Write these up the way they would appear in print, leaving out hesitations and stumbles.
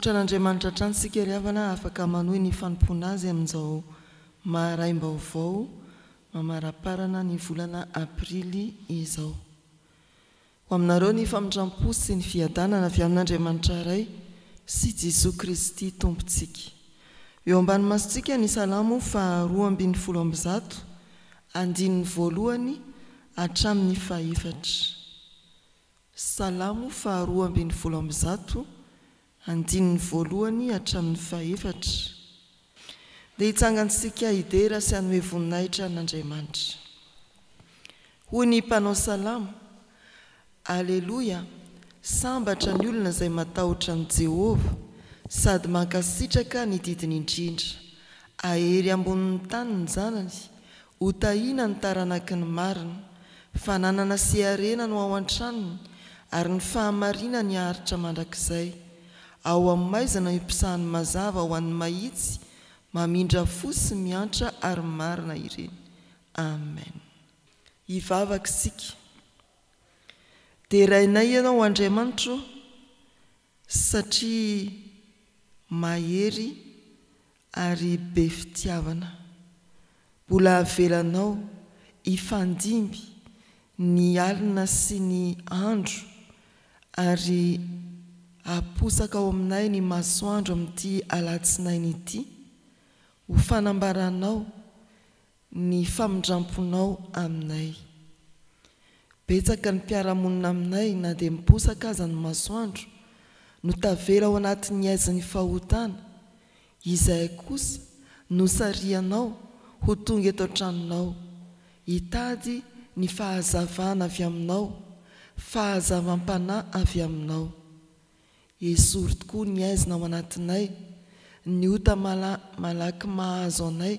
Misaotra an'Andriamanitra hatrany isika ry havana afaka manohy ny fanompoana Azy amin'izao maraim-baovao mamaraparana ny volana aprily izao. Ho aminareo ny famindram-po sy ny fiadanana avy amin'Andriamanitra Ray sy Jesoa Kristy Tompontsika. Eo ambany masontsika ny Salamo faha 112, andininy voalohany hatramin'ny fahefatra. Salamo faha 112, andininy voalohany hatramin'ny fahefatra. Dia hitsangantsika hidera sy hanome voninahitra an'Andriamanitra. Hoy ny mpanao salamo, Aleloia! Sambatra ny olona izay matahotra an'i Jehovah, sady mankasitraka ny didiny indrindra. Ahery ambonin'ny tany ny zanany, hotahina ny taranaky ny marina. Fananana sy harena no ao an-tranony, ary ny fahamarinany haharitra mandrakizay. Ao amin'ny maizina iposahan'ny mazava ho an'ny mahitsy, mamindra fo sy miantra ary marina ireny. Amen. Hivavaka isika. Derainay Ianao Andriamanitra o, satria mahery ary be fitiavana. Mbola avelanao hifandimby ny alina sy ny andro ary haposaka ao aminay ny masoandro amin'ity alatsinainy ity ho fanambaranao ny famindramponao aminay. Betsaka ny mpiara-monina aminay na dia miposaka aza ny masoandro no tavela ao anatin'ny haizin'ny fahotana, izahay kosa nosarihanao ho tonga eto an-tranonao, hitady ny fahazavana avy aminao, fahazavam-panahy avy aminao. Esory tokoa ny haizina ao anatinay, ny ota malaky mahazo anay,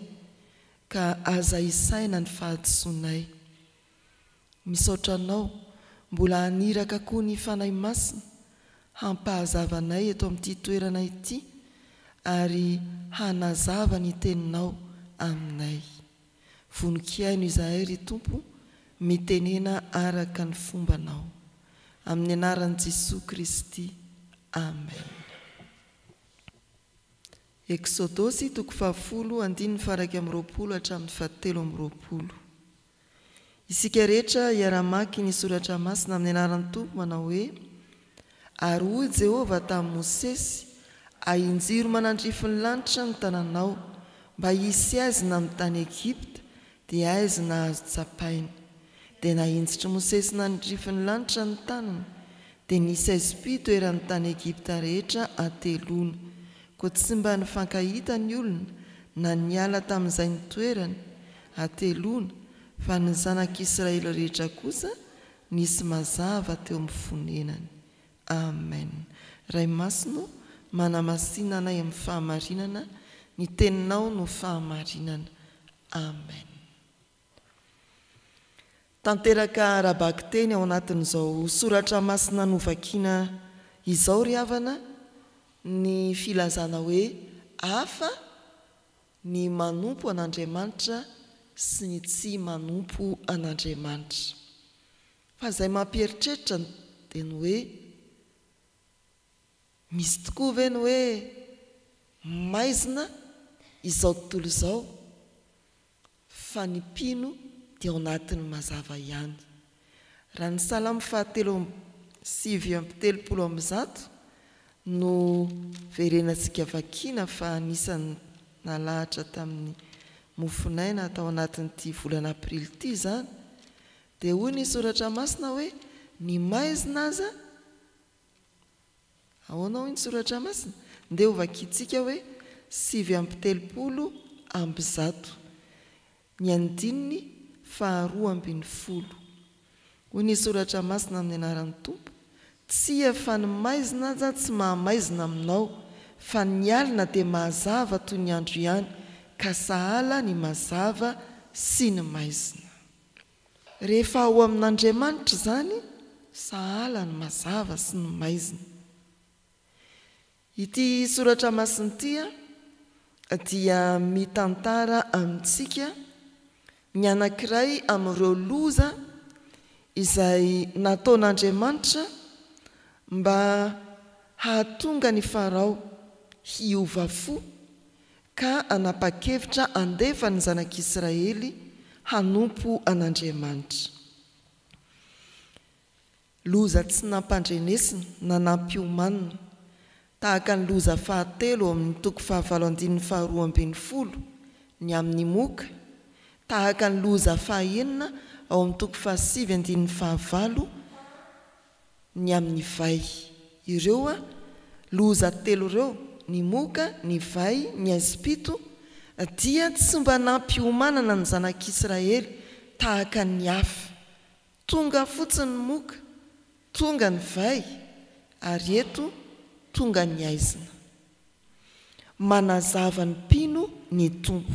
ka aza isaina ny fahadisoanay. Misaotra Anao mbola haniraka koa ny Fanahy Masina hampahazava anay eto amin'ity toerana ity ary hanazava ny Teninao aminay. Vonon-kihaino izahay ry Tompo, mitenena araka ny fombanao. Amin'ny anaran'i Jesoa Kristy. Amen. Eksodosy toko fahafolo andininy faha-21 hatramin'ny fahatelo-amby-roapolo. Isika rehetra hiara-hamaky ny soratra masina amin'ny anaran'ny Tompo manao hoe, Ary hoy Jehovah tamin'i Mosesy, Ahinjiro manandrify ny lanitra ny tananao, mba hisy haizina amin'ny tany Egypta, dia haizina azo tsapaina. Dia nahinjitr'i Mosesy nandrify ny lanitra ny tanany, dia nisy haizim-pito eran'ny tany Egypta rehetra hateloana. Koa tsy mba nifankahita ny olona, na niala tamin'izay nitoerany, hateloana, fa ny zanak'Israely rehetra kosa nisy mazava teo amin'ny fonenany. Amen. Ray Masina o, manamasina anay amin'ny fahamarinana, ny Teninao no fahamarinana. Amen. Tanteraka ara-bakiteny ao anatin'izao soratra masina novakiana izao ry havana ny filazana hoe hafa ny manompo an'Andriamanitra sy ny tsy manompo an'Andriamanitra. Fa izay mampieritreritra dia ny hoe, misy tokoa ve ny hoe maizina izao tontolo izao fa ny mpino dia ao anatin'ny mazava ihany. Raha ny Salamo fahatelo 139 no verenantsika vakiana fa anisan'ny nalahatra tamin'ny mofonaina tao anatin'ity volana aprily ity izany dia hoy ny soratra masina hoe ny maizina aza Ahoana hoy ny soratra masina? Ndeha ho vakintsika hoe 139. Ny andininy faharoa ambin'ny folo. Hoy ny soratra masina amin'ny anaran'ny Tompo, Tsia fa ny maizina aza tsy mahamaizina aminao, fa ny alina dia mahazava toy ny andro ihany, ka sahala ny mazava sy ny maizina. Rehefa ao amin'Andriamanitra izany, sahala ny mazava sy ny maizina. Ity soratra masina ity dia mitantara amintsika ny anankiray amin'ireo loza izay nataon'Andriamanitra mba hahatonga an'i Farao. hiova fo ka hanapa-kevitra handefa ny zanak'Israely hanompo an'Andriamanitra. Loza tsy nampandrenesina na nampiomanina, tahaka ny loza fahatelo ao amin'ny toko fahavalo andininy faharoa ambin'ny folo, ny amin'ny moka, tahaka ny loza fahaenina ao amin'ny toko fahasivy andininy fahavalo, ny amin'ny vay. Ireo loza telo ireo, ny moka, ny vay, ny aizim-pito, dia tsy mba nampiomanana ny zanak'Israely tahaka ny hafa. Tonga fotsiny ny moka, tonga ny vay, ary eto tonga ny aizina. Manazava ny mpino ny Tompo.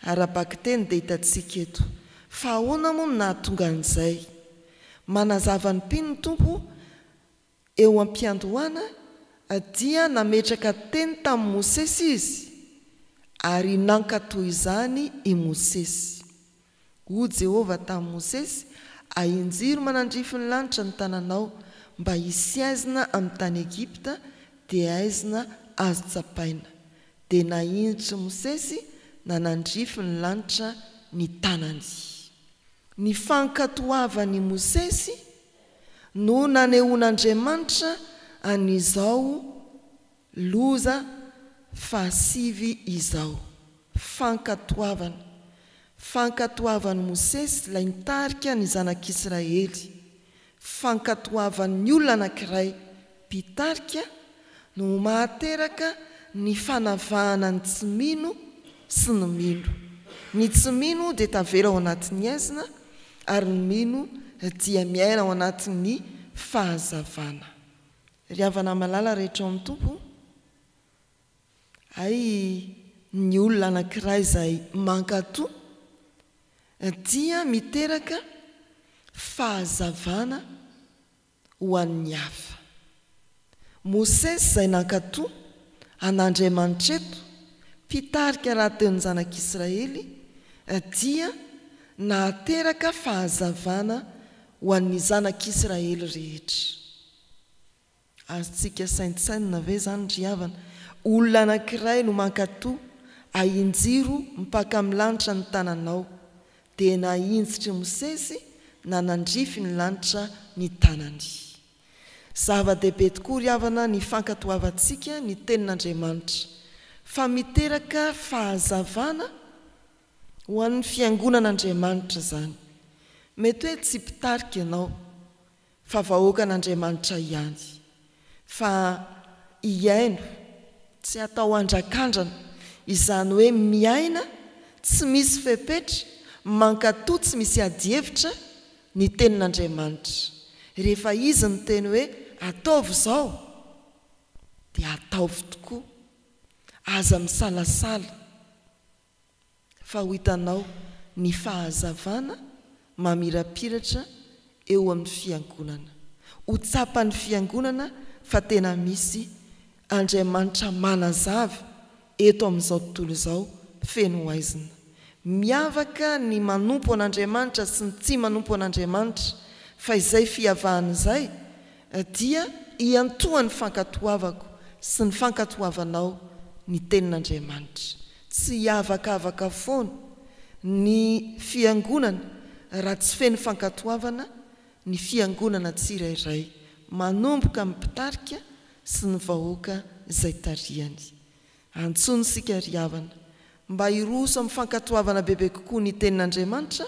Ara-bakiteny dia hitantsika eto. Fa ahoana moa no nahatonga an'izay? Manazava ny mpino ny Tompo eo am-piandohana dia nametraka teny tamin'i Mosesy Izy, ary nankatò izany i Mosesy. Hoy Jehovah tamin'i Mosesy, Ahinjiro manandrify ny lanitra ny tananao, mba hisy haizina amin'ny tany Egypta, dia haizina azo tsapaina. Dia nahinjitr'i Mosesy nanandrify ny lanitra ny tanany. Ny fankatoavan'i Mosesy no nanehoan'Andriamanitra an'izao loza fahasivy izao. Fankatoavana. Fankatoavan'i Mosesy ilay nitarika ny zanak'Israely. Fankatoavan'ny olona anankiray mpitarika no mahateraka ny fanavahana ny tsy mino sy ny mino. Ny tsy mino dia tavela ao anatin'ny haizina ary ny mino dia miaina ao anatin'ny fahazavana. Ry havana malala rehetra ao amin'ny Tompo, hay ny olona anankiray izay mankatò dia miteraka fahazavana ho an'ny hafa. Mosesy izay nankatò an'Andriamanitra eto, mpitarika rahateo ny zanak'Israely, dia nahateraka fahazavana ho an'ny zanak'Israely rehetra. Azontsika saintsainina ve izany ry havana? Olona anankiray no mankatò, ahinjiro mipaka amin'ny lanitra ny tananao. Dia nahinjitr'i Mosesy na nandrify ny lanitra ny tanany. Zava-dehibe tokoa ry havana ny fankatoavantsika ny tenin'Andriamanitra, fa miteraka fahazavana ho an'ny fiangonan'Andriamanitra izany. Mety hoe tsy mpitarika ianao, fa vahoakan'Andriamanitra ihany. Fa hihaino, tsy atao andrakandrana, izany hoe miaina tsy misy fepetra, mankatò tsy misy adihevitra ny tenin'Andriamanitra. Rehefa Izy niteny hoe ataovy izao, dia ataovy tokoa. Aza misalasala. Fa ho hitanao ny fahazavana mamirapiratra eo amin'ny fiangonana. Ho tsapan'ny fiangonana fa tena misy Andriamanitra manazava eto amin'izao tontolo izao feno haizina. Miavaka ny manompo an'Andriamanitra sy ny tsy manompo an'Andriamanitra, fa izay fiavahana izay dia iantohan'ny fankatoavako sy ny fankatoavanao ny Tenin'Andriamanitra. Tsy hiavakavaka foana ny fiangonana raha tsy feno fankatoavana ny fiangonana tsirairay, manomboka amin'ny mpitarika sy ny vahoaka izay tarihany. Antsoina isika ry havana mba hiroso amin'ny fankatoavana bebe kokoa ny Tenin'Andriamanitra,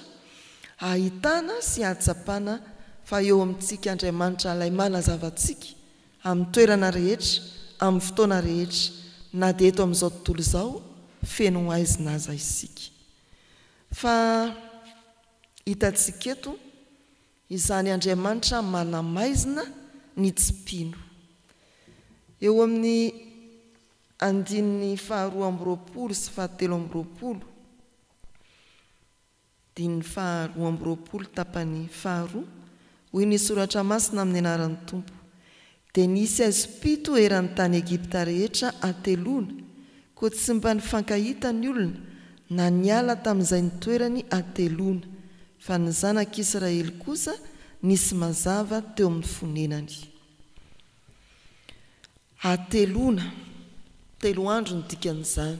hahitana sy hahatsapana fa eo amintsika Andriamanitra ilay manazava antsika amin'ny toerana rehetra, amin'ny fotoana rehetra, na dia eto amin'izao tontolo izao feno haizina aza isika. Fa hitantsika eto izany Andriamanitra manamaizina ny tsy mpino. Eo amin'ny andininy faharoa amby roapolo sy fahatelo amby roapolo. Andininy faha 22 tapany faharoa, Hoy ny Soratra Masina amin'ny anaran'ny Tompo, Dia nisy haizim-pito eran'ny tany Egypta rehetra hateloana, koa tsy mba nifankahita ny olona, na niala tamin'izay nitoerany hateloana, fa ny zanak'Israely kosa nisy mazava teo amin'ny fonenany. Hateloana. Telo andro ny dikan'izany.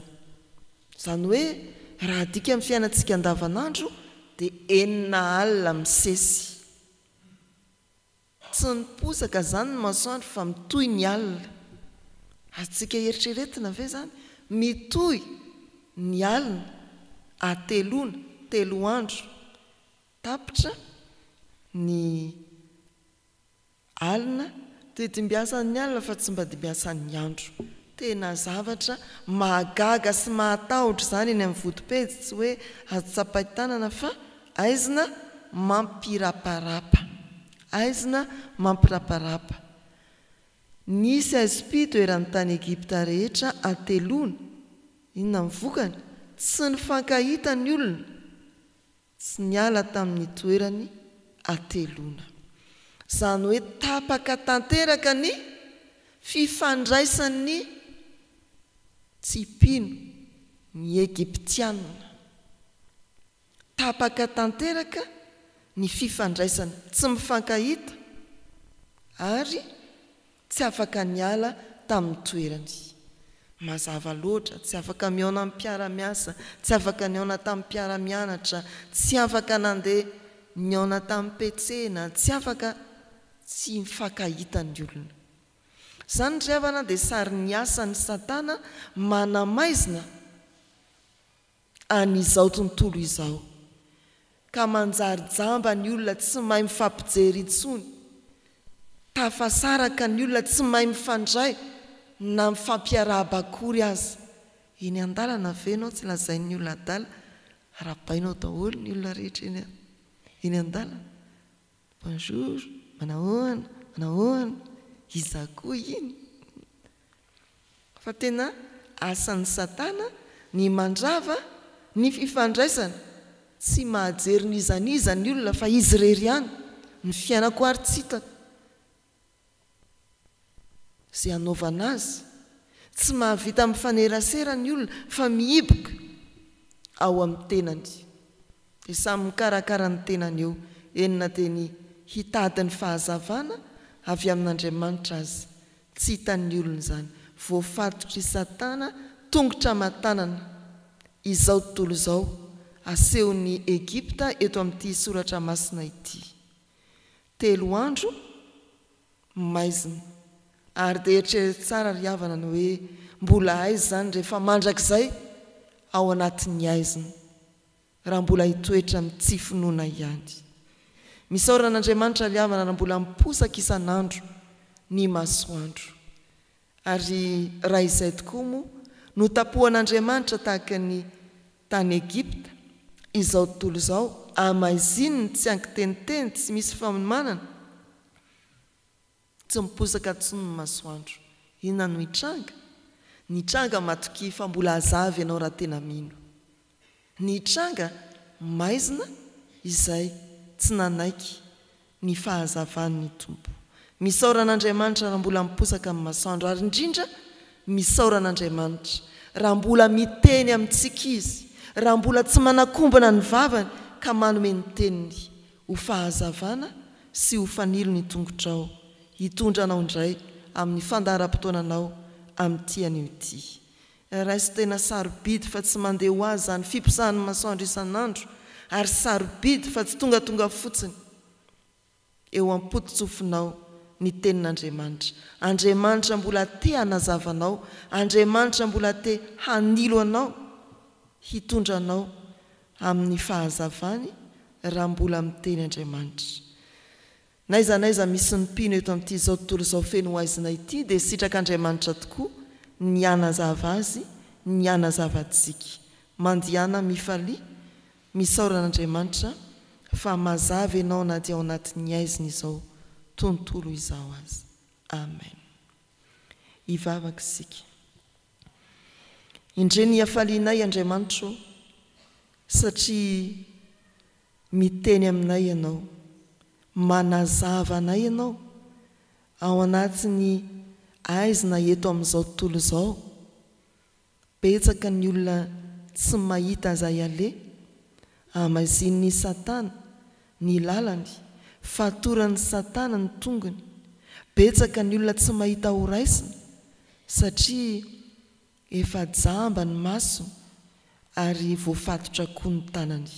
Izany hoe raha adika amin'ny fiainantsika andavanandro dia enina alina misesy. Tsy niposaka izany ny masoandro fa mitohy ny alina. Azontsika eritreretina ve izany? Mitohy ny alina, hateloana, telo andro. Tapitra ny alina dia dimbiasan'ny alina fa tsy mba dimbiasan'ny andro. Tena zavatra mahagaga sy mahatahotra izany eny amin'ny vodipejy, tsy hoe azo tsapain-tanana fa aizina mampiraparapa. Aizina mampiraparapa. Nisy aizim-pito eran'ny tany Egypta rehetra hateloana. Inona ny vokany? Tsy nifankahita ny olona. Tsy niala tamin'ny toerany hateloana. Izany hoe tapaka tanteraka ny fifandraisan'ny tsy mpino, ny Egyptiana. Tapaka tanteraka ny fifandraisana, tsy mifankahita ary Tsy afaka niala tamin'ny toerany. Mazava loatra, tsy afaka mihaona amin'ny mpiara-miasa, tsy afaka nihaona tamin'ny mpiara-mianatra, tsy afaka nandeha nihaona tamin'ny mpetsena, tsy afaka, tsy mifankahita ny olona. Izany ry havana dia sary ny asan'i Satana manamaizina an'izao tontolo izao, ka manjary jamba ny olona tsy mahay mifampijery intsony, tafasaraka ny olona tsy mahay mifandray na mifampiarahaba akory aza. Eny an-dalana ve ianao tsy lazain'ny olona adala, arahabainao daholo ny olona rehetra eny eny an-dalana, bonjour, manahoana, manahoana, iza koa iny? Fa tena asan'i satana ny mandrava ny fifandraisana, tsy mahajery n'iza n'iza ny olona fa izy irery ihany, ny fiainako ary tsy hitako izay hanaovana azy, tsy mahavita mifanerasera ny olona fa mihiboka ao amin'ny tenany, dia samy mikarakara ny tenany eo, eny na dia ny hitady ny fahazavana avy amin'Andriamanitra aza Tsy hitan'ny olona izany. Voafatotr'i Satana tongotra aman-tanana izao tontolo izao, asehon'i Egypta eto amin'ity soratra masina ity. Telo andro maizina. Ary dia eritrereto tsara ry havana ny hoe mbola aiza izany rehefa mandrakizay ao anatin'ny aizina. raha mbola hitoetra amin'ny tsy finoana ihany. Misaora an'Andriamanitra ry havana raha mbola miposaka isan'andro ny masoandro. Ary raha izay tokoa moa no tapohan'Andriamanitra tahaka ny tany Egypta, izao tontolo izao, amaizininy tsy ankiteniteny, tsy misy fanomanana, Tsy miposaka intsony ny masoandro. Inona no hitranga? Ny hitranga matokia fa mbola hazava ianao raha tena mino. Ny hitranga maizina izay tsy nanaiky ny fahazavan'ny Tompo. Misaora an'Andriamanitra raha mbola miposaka ny masoandro ary indrindra misaora an'Andriamanitra raha mbola miteny amintsika Izy, raha mbola tsy manakombona ny vavany ka manome ny teniny ho fahazavana sy ho fanilo ny tongotrao, hitondra anao indray amin'ny fandaharam-potoananao amin'ity anio ity. Raiso tena sarobidy fa tsy mandeha ho azy izany fiposahan'ny masoandro isan'andro ary sarobidy fa tsy tongatonga fotsiny eo am-pototsofinao ny tenin'Andriamanitra. Andriamanitra mbola te hanazava anao, Andriamanitra mbola te hanilo anao, hitondra anao amin'ny fahazavany raha mbola miteny Andriamanitra. N'aiza n'aiza misy ny mpino eto amin'ity izao tontolo izao feno haizina ity dia sitrak'Andriamanitra tokoa ny hanazava azy, ny hanazava antsika. Mandihana mifalia, misaora an'Andriamanitra fa mazava ianao na dia ao anatin'ny haizina izao tontolo izao aza. Amen. Hivavaka isika. Indre ny hafalianay Andriamanitra ô, satria miteny aminay Ianao, manazava anay Ianao ao anatin'ny aizina eto amin'izao tontolo izao. Betsaka ny olona tsy mahita izay aleha, amaizinin'i Satana ny lalany, fatoran'i Satana ny tongony. Betsaka ny olona tsy mahita horaisina satria. Efa jamba ny masony ary voafatotra koa ny tanany.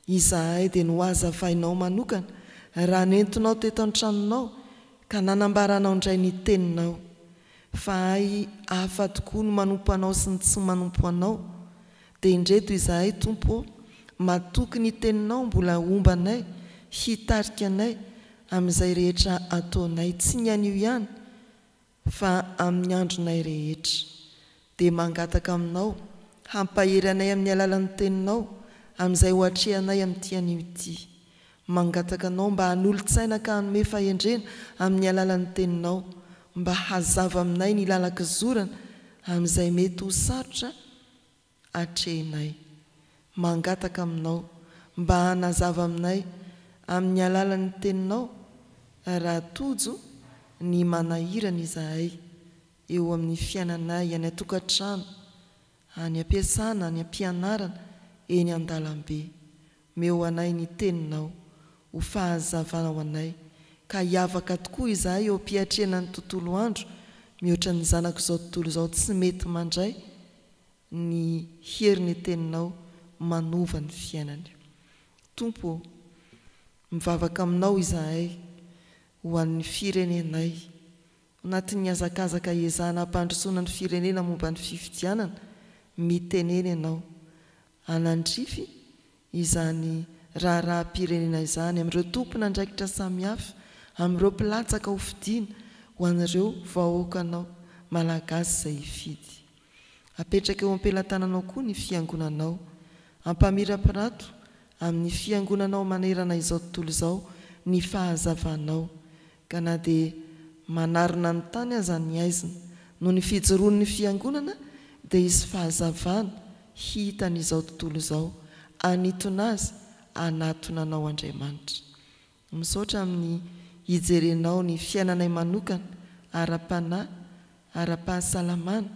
Izahay dia nohazavainao manokana raha nentinao teto an-tranonao ka nanambaranao indray ny teninao. Fa hay hafa tokoa ny manompo anao sy ny tsy manompo anao. Dia indreto izahay Tompo ô, matoky ny teninao mbola homba anay, hitarika anay amin'izay rehetra ataonay, tsy ny anio ihany fa amin'ny andronay rehetra. Dia mangataka aminao hampahery anay amin'ny alalan'ny teninao amin'izay ho atrehanay amin'ity anio ity. Mangataka anao mba hanolo-tsaina ka hanome fahendrena amin'ny alalan'ny teninao mba hazava aminay ny lalan-kizorana amin'izay mety ho sarotra atrehinay. Mangataka aminao mba hanazava aminay amin'ny alalan'ny teninao raha tojo ny manahirana izahay eo amin'ny fiainanay any an-tokantrano, any am-piasana, any am-pianarana, eny an-dalambe. Meo anay ny teninao ho fahazavana ho anay ka hiavaka tokoa izahay eo am-piatrehana ny tontolo andro mihoatra ny zanak'izao tontolo izao tsy mety mandray ny herin'ny teninao manova ny fiainany. Tompo ô, mivavaka aminao izahay ho an'ny firenenay. Anatin'ny hazakazaka ezahana hampandrosoana ny firenena momba ny fifidianana, mitenena ianao. Hanandrify izany raharaham-pirenena izany amin'ireo tompon'andraikitra samihafa, amin'ireo mpilatsaka ho fidiana ho an'ireo vahoakanao Malagasy izay hifidy. Apetraka eo am-pelatananao koa ny Fiangonanao. Ampamirapirato amin'ny Fiangonanao manerana izao tontolo izao ny fahazavanao, ka na dia manarona ny tany aza ny haizina, noho ny fijoroan'ny Fiangonana dia hisy fahazavana hitan'izao tontolo izao hanintona azy hanatona Anao Andriamanitra. Misaotra amin'ny hijerenao ny fiainanay manokana, ara-panahy, ara-pahasalamana,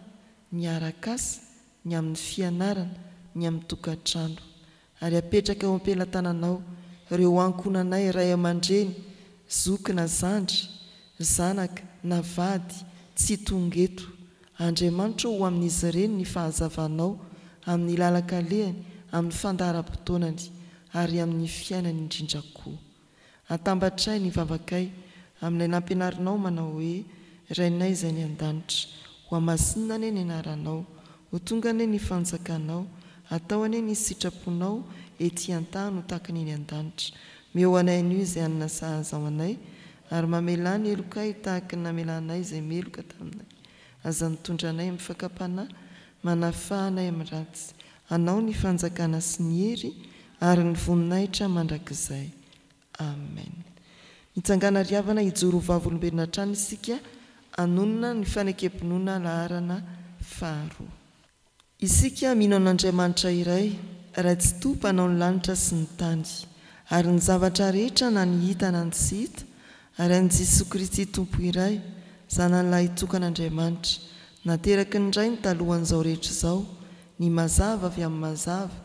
ny arak'asa, ny amin'ny fianarana, ny amin'ny tokantrano. Ary apetraka eo am-pelatananao ireo ankohonanay, ray aman-dreny, zoky na zandry, zanaka na vady, tsy tonga eto. Andriamanitra ô ho amin'izy ireny ny fahazavanao amin'ny lalan-kalehany, amin'ny fandaharam-potoanany ary amin'ny fiainany indrindra koa. Atambatray ny vavakay amin'ilay nampianarinao manao hoe, Rainay izay any an-danitra, hohamasinina anie ny anaranao, ho tonga anie ny fanjakanao, atao anie ny sitraponao ety an-tany ho tahaka ny eny an-danitra. Meo anay anio izay hanina sahaza ho anay, ary mamelà ny helokay tahaka ny namelanay izay meloka taminay. Aza mitondra anay amin'ny fakam-panahy, manafaha anay amin'ny ratsy. Anao ny fanjakana sy ny hery ary ny voninahitra mandrakizay. Amen. Mitsangàna ry havana hijoro ho vavolombelona hatrany isika hanonona ny fanekem-pinoana laharana faharoa. Isika mino an'Andriamanitra iray, Ray Tsitoha Mpanao ny lanitra sy ny tany, ary ny zavatra rehetra na ny hita na ny tsy hita, ary an'i Jesoa Kristy Tompo iray, Zanany Lahitokan'Andriamanitra, nateraky ny Rainy talohan'izao rehetra izao, ny mazava avy amin'ny mazava,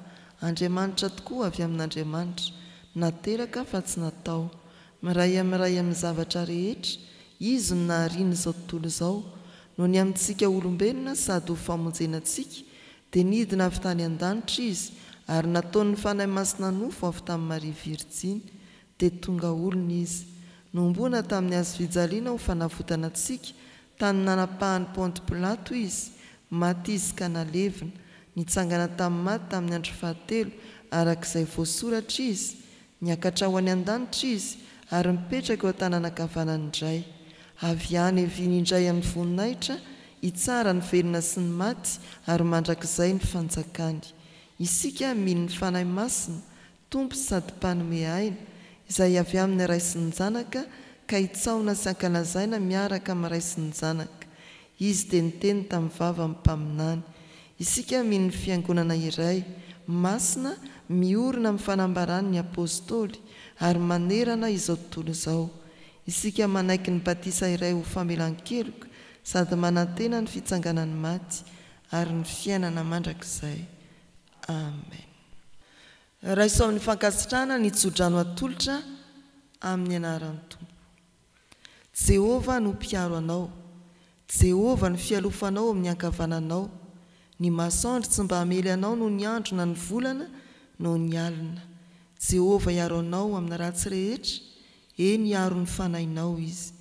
Andriamanitra tokoa avy amin'Andriamanitra, nateraka fa tsy natao, miray amin'ny Ray amin'ny zavatra rehetra, Izy no nahariana izao tontolo izao, noho ny amintsika olombelona sady ho famonjena antsika, dia nidina avy tany an-danitra Izy, ary nataon'ny Fanahy Masina nofo avy tamin'i Maria Virjiny, dia tonga olona Izy. Nohomboana tamin'ny hazofijaliana ho fanavotana antsika, tany nanapahan'i Ponty Pilato Izy, maty Izy ka nalevina, nitsangana tamin'ny maty tamin'ny andro fahatelo, araka izay voasoratra Izy, Niakatra ho any an-danitra Izy ary mipetraka eo an-tanana ankavanan'ny Ray. Avy any haviany indray amin'ny voninahitra hitsara ny velona sy ny maty ary mandrakizay ny fanjakany. Isika mino ny Fanahy Masina, Tompo sady Mpanome aina, izay avy amin'ny Ray sy ny Zanaka ka hitsaona sy hankalazaina miaraka amin'ny Ray sy ny Zanaka. Izy dia niteny tamin'ny vavan'ny mpaminany. Isika mino ny Fiangonana iray, masina, miorina amin'ny fanambaran'ny Apostoly, ary manerana izao tontolo izao. Isika manaiky ny batisa iray ho famelan-keloka sady manantena ny fitsanganan'ny maty ary ny fiainana mandrakizay. Amen. Raiso amin'ny fankasitrahana ny tsodrano atolotra amin'ny anaran'ny Tompo. Jehovah no mpiaro anao. Jehovah no fialofanao amin'ny ankavananao. Ny masoandro tsy mba hamely anao noho ny andro na ny volana noho ny alina. Jehovah hiaro anao amin'ny ratsy rehetra, eny hiaro ny fanahinao Izy.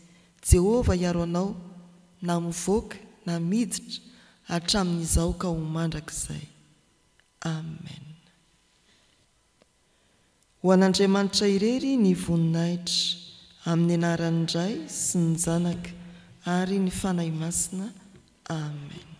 Jehovah hiaro anao na mivoaka na miditra hatramin'izao ka ho mandrakizay. Amen. Ho an'Andriamanitra irery ny voninahitra, amin'ny anaran'ny Ray sy ny Zanaka ary ny Fanahy Masina. Amen.